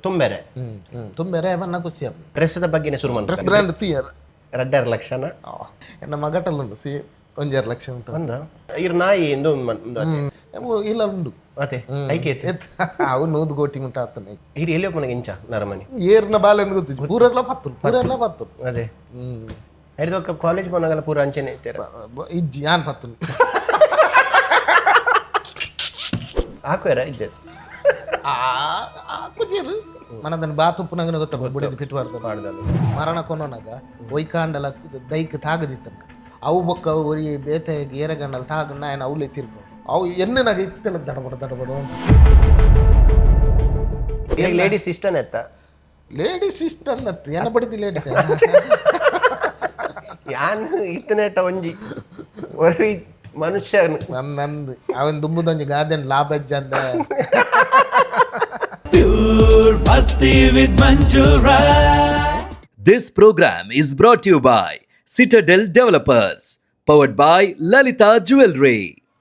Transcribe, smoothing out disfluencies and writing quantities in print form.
ತುಂಬೆರೆ. ತುಂಬೆರೆ ಮನ್ನ ಖುಷಿ ಆಪುಂಡು. ಡ್ರೆಸ್ದ ಬಗ್ಗೆನೆ ಶುರು ಡ್ರೆಸ್ ಮನ್ಪುಗ. ಬ್ರ್ಯಾಂಡ್ ತೂಯರ್. ರಡ್ಡರ ಲಕ್ಷನ. ಎನ್ನ ಮಗಟಲ್ ಉಂಡು ಸಿ ಒಂಜಾರು ಲಕ್ಷ ಉಂಟು. ಅಂದ ಇರ್ ನಾಯಿ ಇಂದು ಉಂದು ಅತೆ. ಇಲ್ಲ ಉಂಡು. ಅತೆ ಐಕೇತ್. ಅವು 100 ಕೋಟಿ ಮುಟ್ಟ ಆತನೆ. ಇರ್ ಎಲ್ಲಿ ಒಪ್ಪುನಗ ಇಂಚ ನರಮನಿ. ಏರ್ನ ಬಾಲೆಂದು ಗೊತ್ತಿಜ್ಜಿ, ಪೂರಗ್ಲ ಪತ್ತುಲು, ಪೂರೆಲ್ಲ ಪತ್ತುಲು. ಅದೇ ಐದು ಕಾಲೇಜ್ ಪೋನಾಗಲ ಪೂರ ಅಂಚೆನೆ ಇತ್ತೆರ? ಇಜ್ಜಿ, ಯಾನ್ ಪತ್ತುನು. ಹಾಕುವೆರ ಇಜ್ಜೆ? ಆಕುಜೇರು ಮನದನ್ ಬಾತುಪ್ಪುನಗನ ಗೊತ್ತ ಬುಡಿದು ಪಿಟ್ ಪಾಡ್ದಲ್ಲ. ಪಾಡ್ದಲ್ಲ. ಮರಣ ಕೊನೊನಗ ಒಯ್ಕಾಂಡಲ ದೈಕ್ ತಾಗದಿತ್ತನ ಅವು ಬೊಕ್ಕ ಒರಿ ಬೇತೆ ಏರಗಂಡಲ ತಾಗಣ್ಣ ఆయన ಅವ್ಲೆ ತಿರ್ಗು ಅವು ಎಣ್ಣೆನಾಗ ಇತ್ತೆಲ್ಲ ದಡಬಡ ದಡಬಡ. ಲೇಡೀಸ್ ಇಷ್ಟನೇ ಎತ್ತ? ಲೇಡೀಸ್ ಇಷ್ಟ ಅನ್ನತ್ತು ಎನ್ನ ಬಡಿದಿ ಲೇಡೀಸ್. ಯಾನ್ ಇತ್ತನೇಟ ಒಂಜಿ ಒರಿ ಮನುಷ್ಯ. ನನ್ನ ನಂದು ಅವನ್ ದುಂಬುದೊಂಜಿ ಗಾದೆನ್ ಲಾಭಜ್ಜ ಅಂದ. Pure Masti with Manju Rai. This program is brought to you by Citadel Developers, powered by Lalita Jewelry.